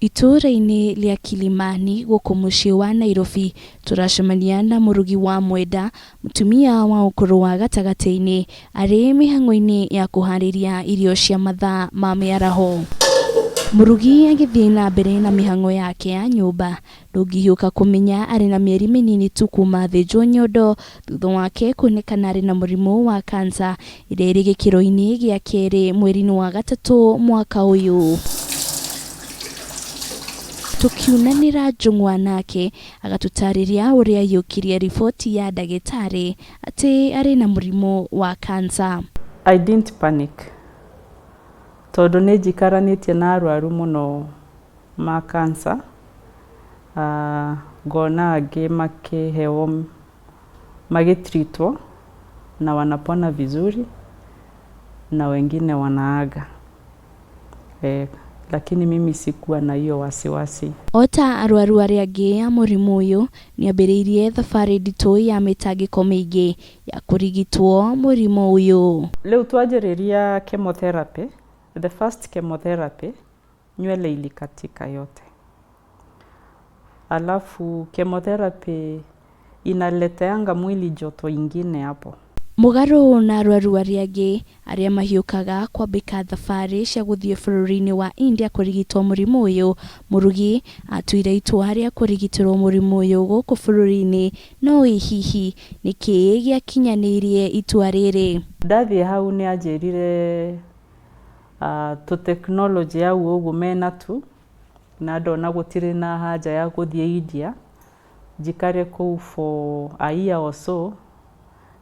Itũũra-inĩ rĩa Kilimani gũkũ mũciĩ wa Nairobi, tũracemania na mũrugi wa mwenda, mũtumia wa ũkũrũ wa gatagatĩ-inĩ, arĩ mĩhang'o-inĩ ya kũharĩria irio cia mathaa ma mĩaraho. Mũrugi agĩthiĩ na mbere na mĩhang'o yake ya nyũmba, ndũngĩhiũka kũmenya arĩ na mĩeri mĩnini tu kuma athĩnjwo nyondo thutha wake kuonekana arĩ na mũrimũ wa kansa ĩrĩa ĩrĩ gĩkĩro-inĩ gĩa kerĩ mweri-inĩ wa gatatũ mwaka ũyũ. Tũkiunanĩra njũng'wa nake agatũtarĩria ũrĩa aiyũkirie riboti ya ndagĩtarĩ atĩ arĩ na mũrimũ wa kansa. I didn't panic tondũ nĩ njikaranĩtie na arwaru mũno ma cancer, ngona angĩ makĩheo, magĩtreatwo na wanapona vizuri na wengine wanaaga, lakini mimi sikuwa na hiyo wasiwasi. O ta arwaru arĩa angĩ a mũrimũ ũyũ, nĩambĩrĩirie thabarĩ nditũ ya mĩtangĩko mĩingĩ ya kũrigitwo mũrimũ ũyũ. Rĩu twanjĩrĩria chemotherapy, the first chemotherapy, nywele ilikatika yote. Alafu chemotherapy inaleteanga mwili joto ingine hapo. Mũgarũ na arwaru arĩa angĩ arĩa mahiũkaga kwambĩka thabarĩ cia gũthiĩ bũrũri-inĩ wa India kũrigitwo mũrimũ ũyũ, Mũrugi atuire itua rĩa kũrigitĩrwo mũrimũ ũyũ gũkũ bũrũri-inĩ. No ĩ hihi nĩkĩĩ gĩakinyanĩirie itua rĩrĩ? Ndathiĩ hau nĩ anjĩrire tũ technology hau ũguo mena tu na ndona gũtirĩ na haja ya gũthiĩ India, njikare kũu for a year or so,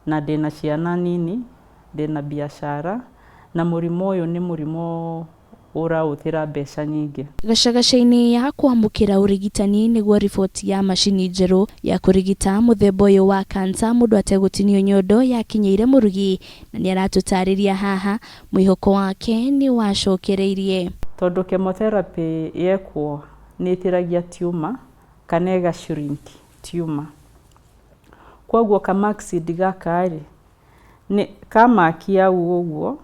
na ndĩna ciana nini, ndĩna biacara na mũrimũ ũyũ nĩ mũrimũ ũrahũthĩra mbeca nyingĩ. Gacagaca-inĩ ya kwamũkĩra ũrigitani nĩguo riboti ya macini njerũ ya kũrigita mũthemba ũyũ wa kansa mũndũ ategũtinio nyondo yakinyĩire Mũrugi, na nĩaratũtarĩria haha mwĩhoko wake nĩ wacokereirie. Tondũ chemotherapy yekwo nĩ ĩtĩragia tumor kana ĩga shrink tumor, koguo kamaxid gaka rĩ nĩ kamakia hau ũguo,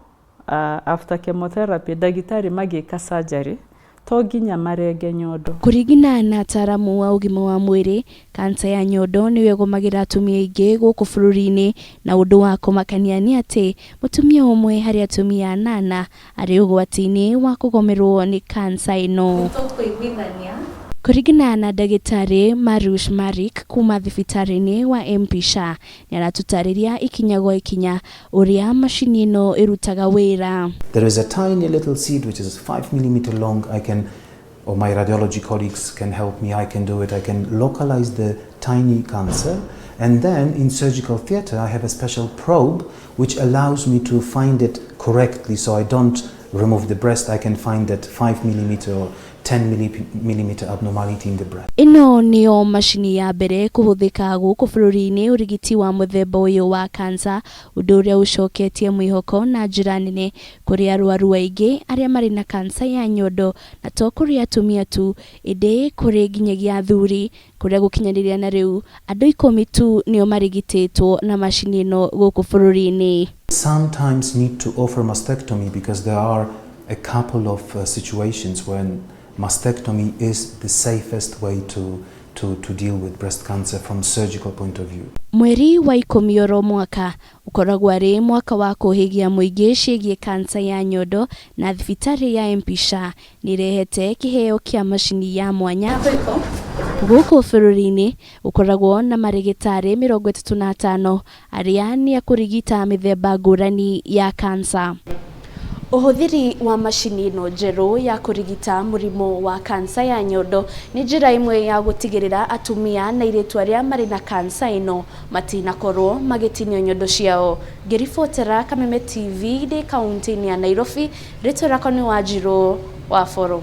after chemotherapy ndagĩtarĩ magĩka surgery to nginya marenge nyondo. Kũringana na ataramu a ũgima wa mwĩrĩ, kansa ya nyondo nĩyo ĩgũmagĩra atumia aingĩ gũkũ bũrũri-inĩ, na ũndũ wa kũmakania nĩ atĩ mũtumia ũmwe harĩ atumia anana arĩ ũgwati-inĩ wa kũgomerwo nĩ kansa ĩno. Kũringana na ndagĩtarĩ Marush Marik kuma thibitarĩ-inĩ wa MP Shah, nĩaratũtarĩria ikinya gwa ikinya ũrĩa macini ĩno ĩrutaga wĩra. There is a tiny little seed which is 5 millimeter long. I can, or my radiology colleagues can help me, I can do it. I can localize the tiny cancer. And then in surgical theatre, I have a special probe which allows me to find it correctly, so I don't remove the breast. I can find that 5 millimeter or 10 millimeter abnormality in the breast. Ĩno nĩyo macini ya mbere kũhũthĩka gũkũ bũrũri-inĩ ũrigiti wa mũthemba ũyũ wa kansa, ũndũ ũrĩa ũcoketie mwĩhoko na njĩra nene kũrĩ arwaru aingĩ arĩa marĩ na kansa ya nyondo, na to kũrĩ atumia tu ĩndĩ kũrĩ nginyagia athuri, kũrĩa gũkinyanĩria na rĩu andũ 10 tu nĩo marigitĩtwo na macini ĩno gũkũ bũrũri-inĩ. Sometimes need to offer mastectomy because there are a couple of situations when mastectomy is the safest way to deal with breast cancer from surgical point of view. Mweri wa 10 oro mwaka ũkoragwo arĩ mwaka wa kũhĩgia mũingĩ ciĩgiĩ kansa ya nyondo, na thibitarĩ ya MP Shah nĩrehete kĩheo kĩa macini ya mwanya gũkũ bũrũri-inĩ. Gũkoragwo na marĩgĩtarĩ 35 arĩa nĩ a kũrigita mĩthemba ngũrani ya kansa. Ũhũthĩri wa macini ĩno njerũ ya kũrigita mũrimũ wa kansa ya nyondo nĩ njĩra ĩmwe ya gũtigĩrĩra atumia na airĩtu arĩa marĩ na kansa ĩno matinakorwo magĩtinio nyondo ciao. Ngĩribotera Kameme TV ndĩ kaunti-inĩ ya Nairobi, rĩtwa rĩakwa nĩ Wanjirũ wa Boro.